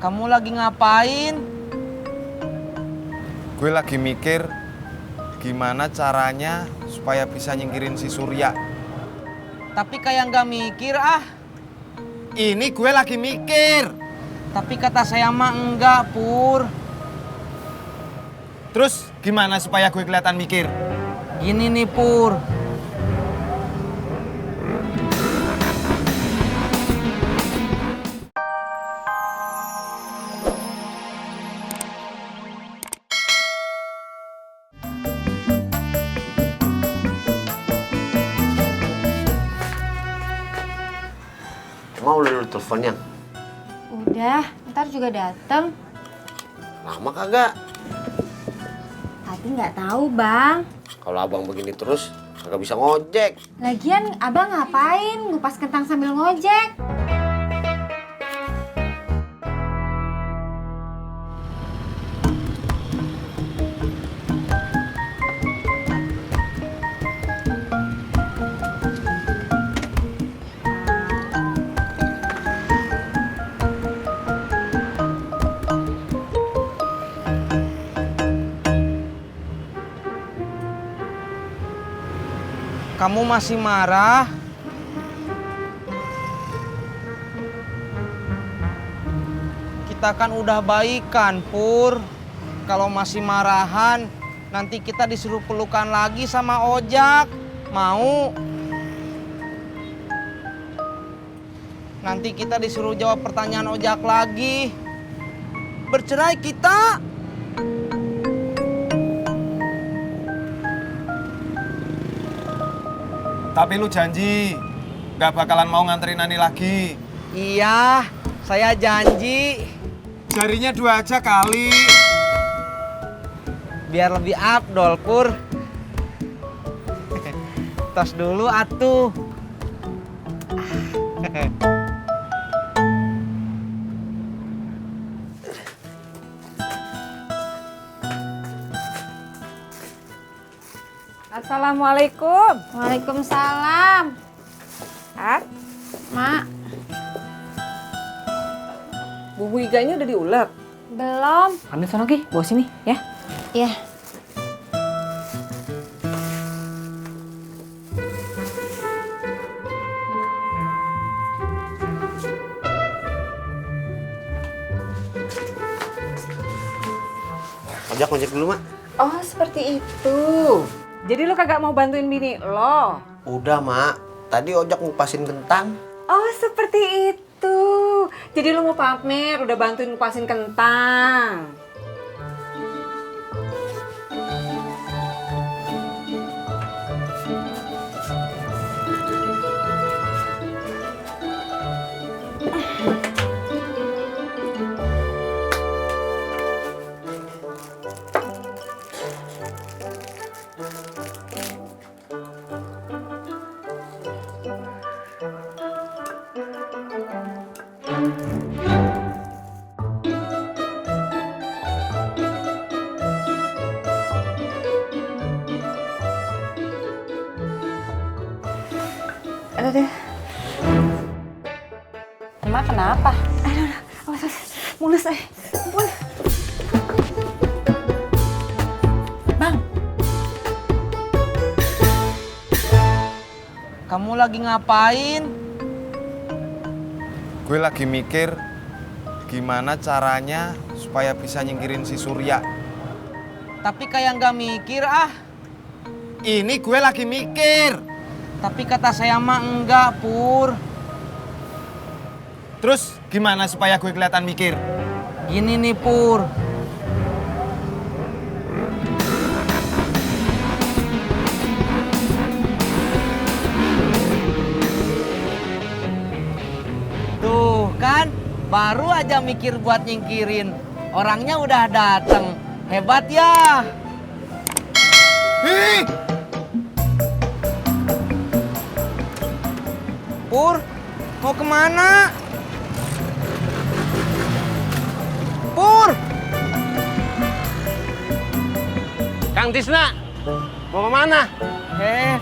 Kamu lagi ngapain? Gue lagi mikir gimana caranya supaya bisa nyingkirin si Surya. Tapi kayak nggak mikir ah. Ini gue lagi mikir. Tapi kata saya mah enggak, Pur. Terus gimana supaya gue kelihatan mikir? Gini nih, Pur. Mau lu teleponnya? Udah, ntar juga dateng. Lama kagak? Tadi nggak tahu, Bang. Kalau abang begini terus, kagak bisa ngojek. Lagian abang ngapain ngupas kentang sambil ngojek? Kamu masih marah? Kita kan udah baikan, Pur. Kalau masih marahan, nanti kita disuruh pelukan lagi sama Ojak. Mau? Nanti kita disuruh jawab pertanyaan Ojak lagi. Bercerai kita. Tapi lu janji gak bakalan mau nganterin Ani lagi. Iya, saya janji. Jarinya 2 aja kali. Biar lebih afdol, Pur. Tos dulu atuh. Assalamualaikum. Waalaikumsalam. Ah, Mak, bumbu iganya udah diulek. belum. Ambil sono Ki, bawa sini ya. Ya. Ojek ngojek dulu, Mak. Oh, seperti itu. Jadi lo kagak mau bantuin bini lo? Udah, Mak. Tadi ojek ngupasin kentang. Oh, seperti itu. Jadi lo mau pamer udah bantuin ngupasin kentang. Aduh deh. Emak kenapa? Awas, mulus Ampun. Bang, Kamu lagi ngapain? Gue lagi mikir gimana caranya supaya bisa nyingkirin si Surya. Tapi kayak nggak mikir ah. Ini gue lagi mikir. Tapi kata saya mah enggak, Pur. Terus gimana supaya gue kelihatan mikir? Gini nih, Pur. Tuh kan, baru aja mikir buat nyingkirin. Orangnya udah dateng. Hebat ya. Hih! Pur, mau kemana? Pur! Kang Tisna, mau kemana?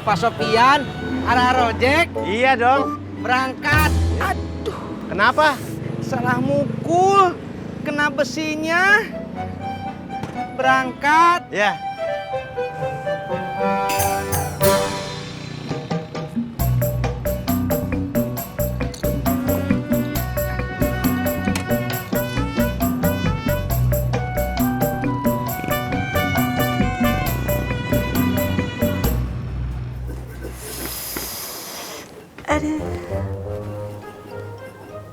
Pak Sopian, arah ojek, Iya dong. berangkat. Kenapa? Salah mukul. kena besinya. Berangkat. Ya.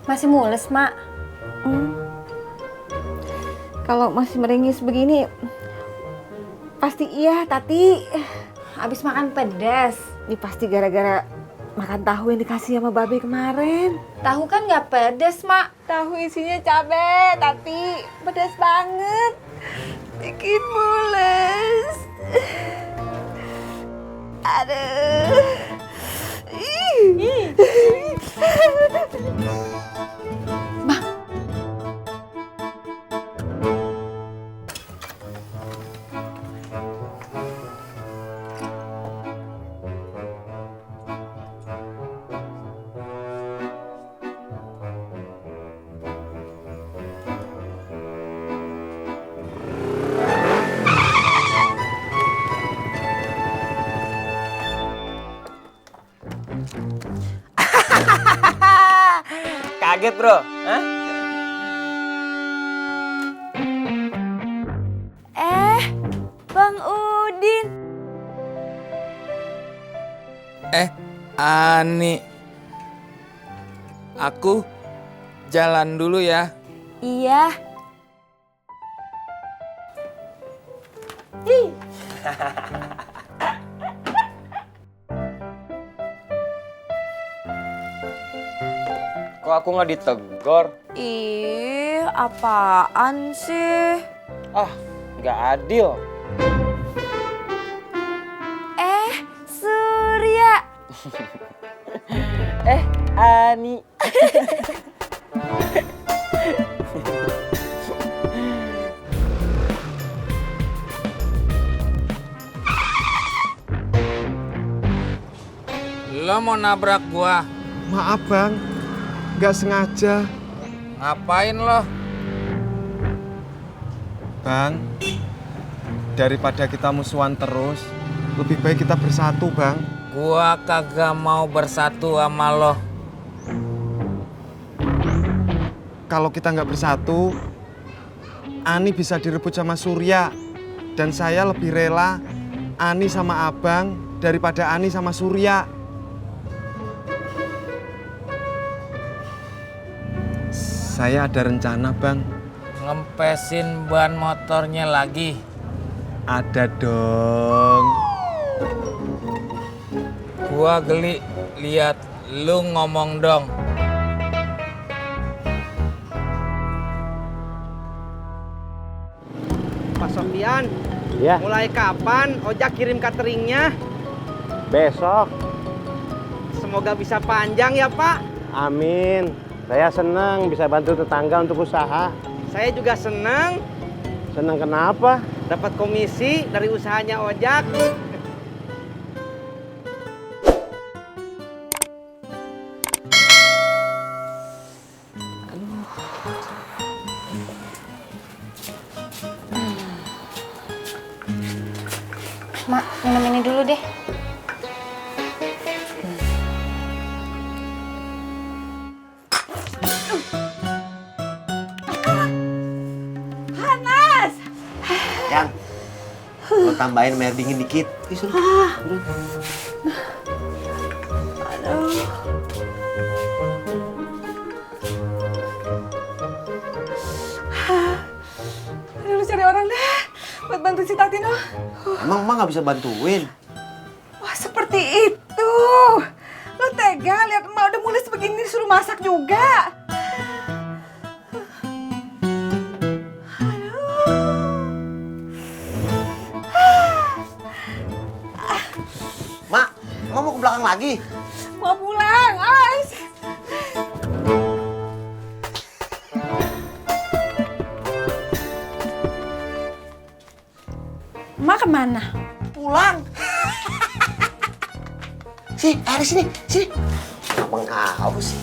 Masih mules, Mak. Kalau masih meringis begini, pasti iya, Tati. Habis makan pedas. Ini pasti gara-gara makan tahu yang dikasih sama Babe kemarin. Tahu kan nggak pedas, Mak. Tahu isinya cabe, Tati. Pedas banget. Bikin mules. Aduh. Kaget bro, hah? Bang Udin. Ani. Aku jalan dulu ya. Iya. Kok aku nggak ditegor? Ih, apaan sih? Ah, nggak adil. Surya. Ani. Lo mau nabrak gua? Maaf bang, nggak sengaja. Ngapain lo? Bang, daripada kita musuhan terus, lebih baik kita bersatu bang. Gua kagak mau bersatu sama lo. Kalau kita nggak bersatu, Ani bisa direbut sama Surya. Dan saya lebih rela Ani sama abang daripada Ani sama Surya. Saya ada rencana bang. Ngempesin ban motornya lagi. Ada dong. Gua geli lihat lu ngomong dong. Pak Sofian, Ya, mulai kapan ojak kirim cateringnya? besok. Semoga bisa panjang ya Pak. Amin. Saya senang bisa bantu tetangga untuk usaha. Saya juga senang Senang kenapa? dapat komisi dari usahanya ojak. Mak, minum ini dulu deh. Yang, lo tambahin air dingin dikit. Aduh, lu cari orang deh buat bantu si Tati noh. Emang emak nggak bisa bantuin? Wah, seperti itu. Lu tega lihat emak udah mulai begini disuruh masak juga. Mak, emak mau ke belakang lagi? Mau pulang, Ais. Emak kemana? Pulang. Sini, air sini, sini. Abang kau sih.